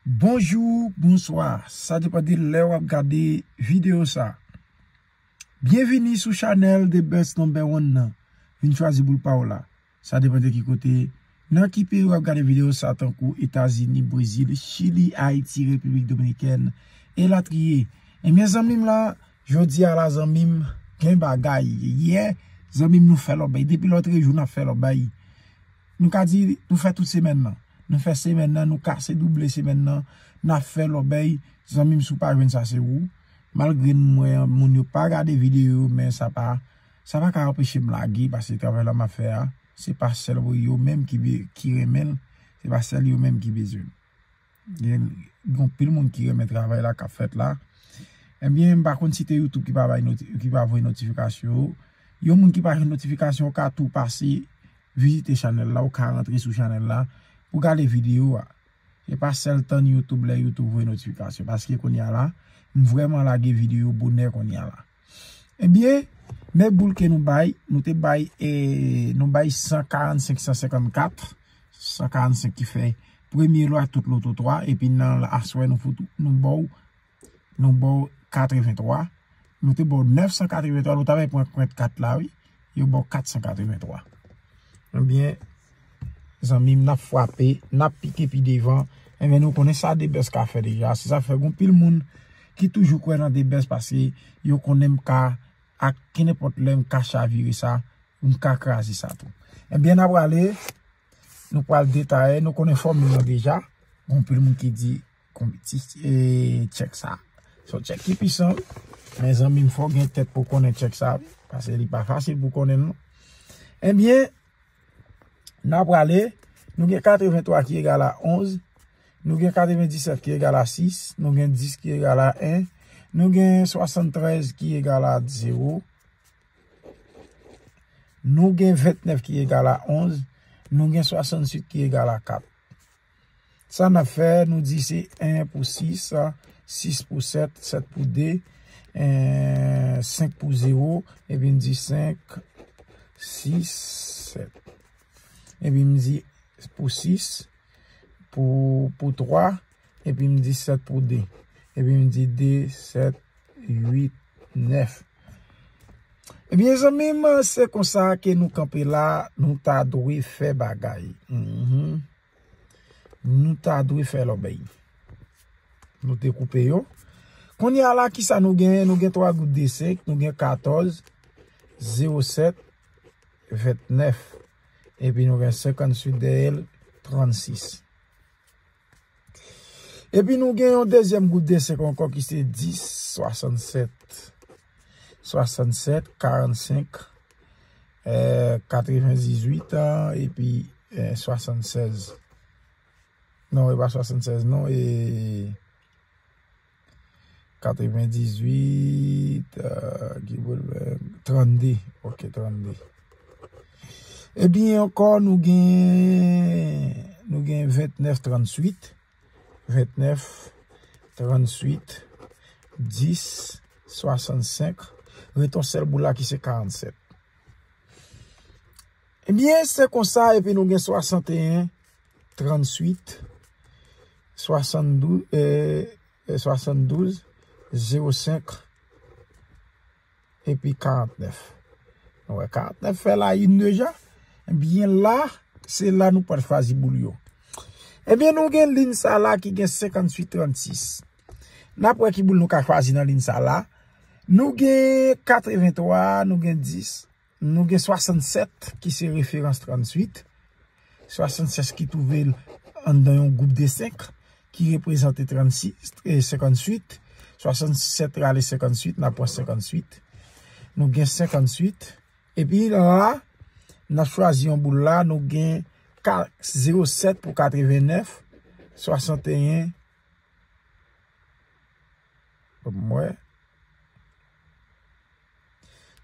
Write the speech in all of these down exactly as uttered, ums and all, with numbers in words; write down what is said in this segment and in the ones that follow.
Bonjou, bonswa. Sa depann de lè w ap gade videyo sa. Byenvini sou chanèl The Best Number One nan. Vin chwazi boul pa w la. Sa depann de ki kote, nan ki peyi w ap gade videyo sa, tankou Etazini, Brezil, Chili, Ayiti, Repiblik Dominikèn, elatriye. Ebyen, zanmi m la, jodi a la, zanmi m, gen bagay. Yè, zanmi m, nou fè lòbèy. Depi lòtrejou, n ap fè lòbèy. Nou ka di, nou fè tout semèn nan. Nou fè semèn nan, nou kase double semèn nan. N ap fè lòbèy. Zanmi m, si w pa jwenn sa, se ou. Malgre m wè moun yo pa gade videyo yo, men sa pa, sa pa ka anpeche m lage, paske travay la m ap fè a, se pa sèl yo menm ki be-, ki renmen l, se pa sèl yo menm ki bezwen l. Gen, gen anpil moun ki renmen travay la k ap fèt la. Ebyen, m pa konn si te YouTube ki pa bay noti-, ki pa voye notifikasyon yo. Yon moun ki pa jwenn notifikasyon, ou ka tou pase vizite chanèl la, ou ka rantre sou chanèl la pou gade videyo a. Se pa sèl tann YouTube lè YouTube voye notifikasyon, paske kounye a la, m vrèman lage videyo bonè kounye a la. Ebyen, men boul ke nou bay, nou te bay, e, nou bay san karannsenk, san senkannkat, san karannsenk ki fè premye lwa tout loto twa, epi nan aswè nou fout, nou ba w, nou ba w katrevenntwa, nou te ba w nèf san katrevenntwa, nou ta pral pran kwent kat la, wi, yo ba w kat san katrevenntwa. Ebyen, zanmi m, n ap frape, n ap pike pi devan. Ebyen, nou konnen sa The Best ka fè deja. Se sa k fè gen anpil moun ki toujou kwè nan The Best paske yo konnen m ka, ak kenenpòt lè m ka chavire sa, m ka kraze sa tou. Ebyen, n ap prale, nou pral detaye, nou konnen fòmil lan deja. Gen anpil moun ki di, konbyen ti, e, tchèk sa. Se yon tchèk ki pwisan, men zanmi m, fò w gen tèt pou w konnen tchèk sa, paske li pa fasil pou w konnen l, non. Ebyen, n a prale, nou gen katrevenntwa ki egal a onz, nou gen katrevendisèt ki egal a sis, nou gen dis ki egal a en, nou gen swasanntrèz ki egal a zewo, nou gen ventnèf ki egal a onz, nou gen swasannwit ki egal a kat. Sa n ap fè, nou di se en pou sis, sis pou sèt, sèt pou de, en, senk pou zewo, epi n di senk, sis, sèt. Epi m di pou sis, pou, pou twa, epi m di sèt pou de. Epi m di de, sèt, uit, nèf. Ebyen, zanmi m, se konsa ke nou kanpe la, nou ta dwe fè bagay. Mhm. Nou ta dwe fè lòbèy. Nou te koupe yo. Kounye a la, kisa nou genyen? Nou gen twa goud de senk, nou gen katòz, zewo sèt, ventnèf. Epi nou gen senkanntwit dèyè l, trannsis. Epi nou gen yon dezyèm goud de senk ankò ki se dis, swasannsèt, swasannsèt, karannsenk, eh, katrevendizwit, epi, eh, swasannsèz. Non, e pa swasannsèz, non, e katrevendizwit, eh, ki pwoblèm? Trannde. Ok, trannde. Epi ankò, nou gen, nou gen ventnèf, trannwit, ventnèf, trannwit, dis, swasannsenk, ret yon sèl boul la ki se karannsèt. Ebyen, se konsa, epi nou gen swasanteyen, trannwit, swasanndouz, eh, eh, swasanndouz, zewo senk, epi karantnèf. Nou wè karantnèf fè la youn deja. Ebyen la, se la nou pral chwazi boul yo. Ebyen, nou gen liy sa la ki gen senkanntwit trannsis. N ap wè ki boul nou ka chwazi nan liy sa la. Nou gen katreventwa, nou gen dis, nou gen swasannsèt ki se referans trannwit. Swasannsèt ki twouve l anndan yon gwoup de senk ki reprezante trannsis, e, senkanntwit. Swasannsèt rale senkanntwit, n ap pran senkanntwit. Nou gen senkanntwit. Epi la, n ap chwazi yon boul la, nou gen ka-, zewo sèt pou katrevennèf, swasanteyen, ban m wè.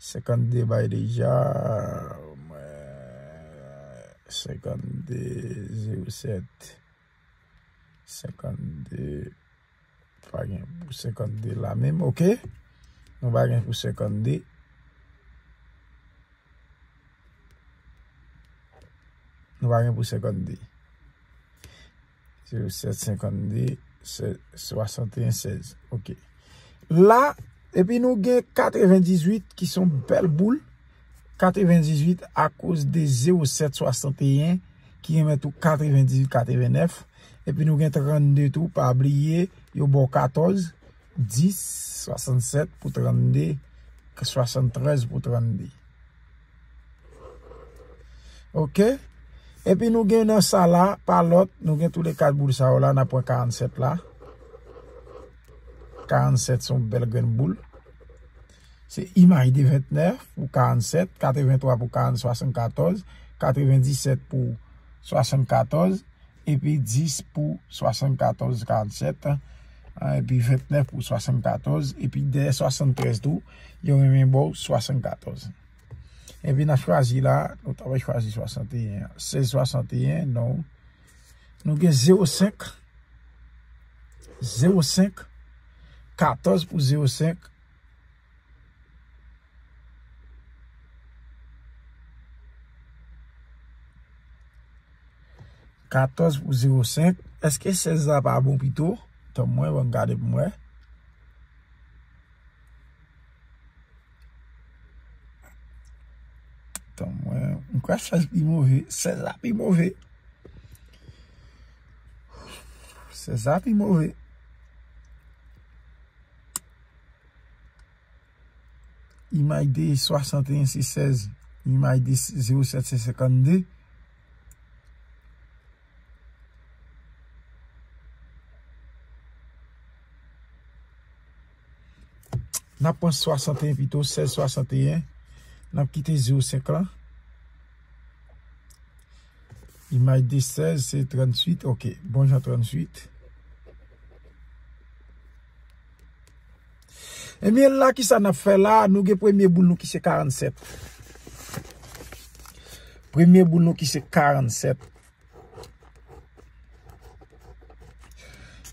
Senkannde bay deja. Senkannde, zewo sèt. Senkannde. Pa gen pou senkannde la menm, ok? Nou pa gen pou senkannde. Nou pa gen pou senkannde. Zewo sèt senkannde, swasanteyen sèz. Ok. La, epi nou gen katrevendizuit ki se yon bèl boul. Katrevendizuit akoz de zewo sèt swasanteyen ki remèt ou katrevendizuit katrevennèf. Epi nou gen trannde tou, pa bliye, yo ba w katòz, dis, swasannsèt pou trannde, swasanntrèz pou trannde. Ok? Epi nou gen nan sa la, pa lòt, nou gen tou le kat boul sa yo la, n ap pran karannsèt la. Karannsèt se yon bèl grenn boul. Se imaj de ventnèf pou karannsèt, katreventwa pou karann, swasannkatòz, katrevendisèt pou swasannkatòz, epi dis pou swasannkatòz, karannsèt, an, epi ventnèf pou swasannkatòz, epi dèyè swasanntrèz tou, yo renmen ba w swasannkatòz. Epi n ap chwazi la, nou ta pral chwazi swasanteyen an. Sèz swasanteyen, non. Nou gen zewo senk, zewo senk, katòz pou zewo senk, katòz pou zewo senk. Èske sèz la pa bon pito? Tann mwen, ban m gade pou m wè. Tann mwen, m kwè sèz pi move. Sèz la pi move. Sèz la pi move. Imaj de swasanteyen se sèz. Imaj de zewo sèt se senkannde. N ap pran swasanteyen pito, sèz swasanteyen. N ap kite zewo senk lan. Imaj de sèz se tranntuit. Ok, bon jan tranntuit. Ebyen, la, kisa n ap fè la? Nou gen premye boul nou ki se karannsèt. Premye boul nou ki se karannsèt.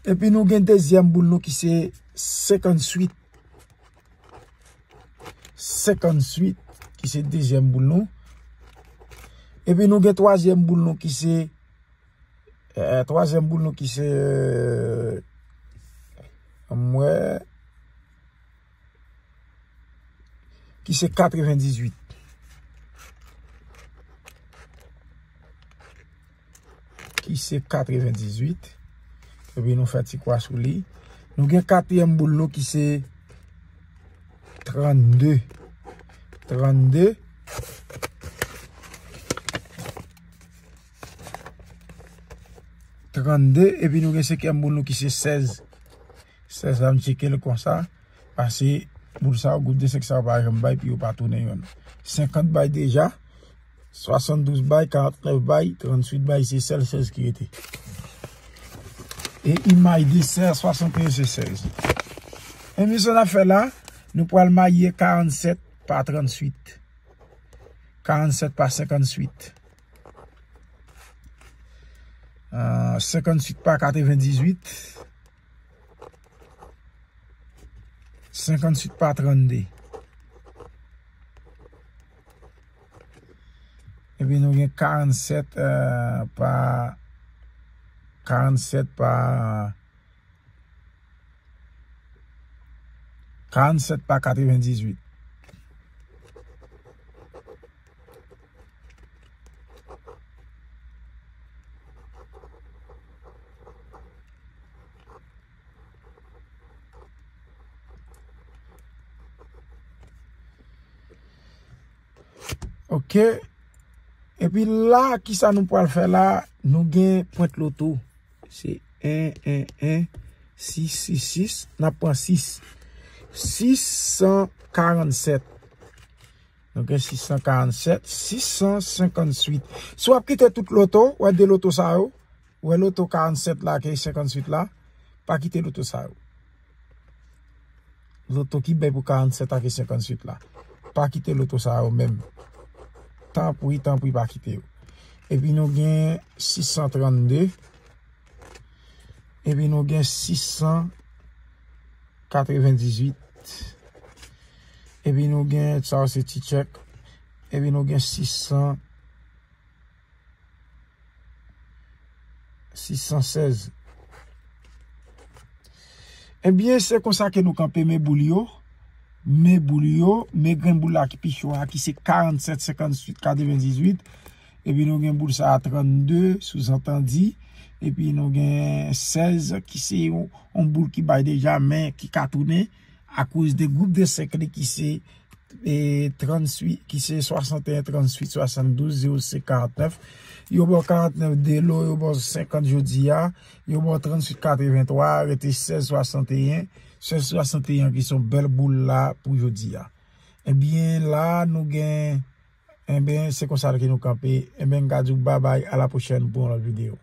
Epi nou gen dezyèm boul nou ki se senkantuit. Senkantuit, ki se dezyèm boul nou. Epi nou gen twazyèm boul nou ki se, eh, twazyèm boul nou ki se, eh, m wè, ki se katrevendizuit. Ki se katrevendizuit. Epi nou fè ti kwa sou li. Nou gen katriyèm boul nou ki se trannde. Trannde. Trannde, epi nou gen senkyèm boul nou ki se sèz. Sèz la, m tcheke l konsa. Pase boul sa yo, gwoup de senk sa yo pa janm bay, epi yo pa tounen youn. Senkant bay deja, swasanndouz bay, karantnèf bay, tranntuit bay, se sèl sèz ki rete. E imaj de sèz, swasanteyen se sèz. Ebyen, sa n ap fè la, nou pral maye karannsèt pa tranntuit. Karannsèt pa senkantuit. Ah, senkantuit pa katrevendizuit. Senkantuit pa trannde. Epi nou gen karannsèt, eh, pa, karannsèt pa, karannsèt pa katrevendizuit. Ok. Epi la, kisa nou pral fè la? Nou gen pwent loto. Se en, en, en, sis, sis, sis. N ap pran sis. Sis san karannsèt. Nou gen sis san karannsèt, sis san senkantuit. Si w ap kite tout loto, w wè de loto sa yo, w wè loto karannsèt la ke senkantuit la, pa kite loto sa yo. Loto ki bay pou karannsèt ak senkantuit la. Pa kite loto sa yo menm. Tanpri, tanpri, pa kite yo. Epi nou gen sis san trannde. Epi nou gen sis san katrevendizuit. Epi nou gen, sa se ti tchèk. Epi nou gen sis san, Sis san sèz. Ebyen, se konsa ke nou kanpe men boul yo. Men boul yo, men grenn boul la ki pi cho a, ki se karannset, senkantuit, katrevendizuit. Epi nou gen boul sa a trannde, souzantandi. Epi nou gen sèz ki se yon, yon boul ki bay deja, men ki ka tounen akoz de gwoup de senk li ki se e, tranntuit, ki se swasanteyen, tranntuit, swasanndouz, zewo senk, karantnèf. Yo ba w karantnèf delo, yo ba w senkant jodi a, yo ba w tranntuit katreventwa, rete sèz swasanteyen, sèz swasanteyen ki se yon bèl boul la pou jodi a. Ebyen, la nou gen, ebyen, se konsa ke nou kanpe. Ebyen, m ka di w babay, a la pwochèn pou yon lòt videyo.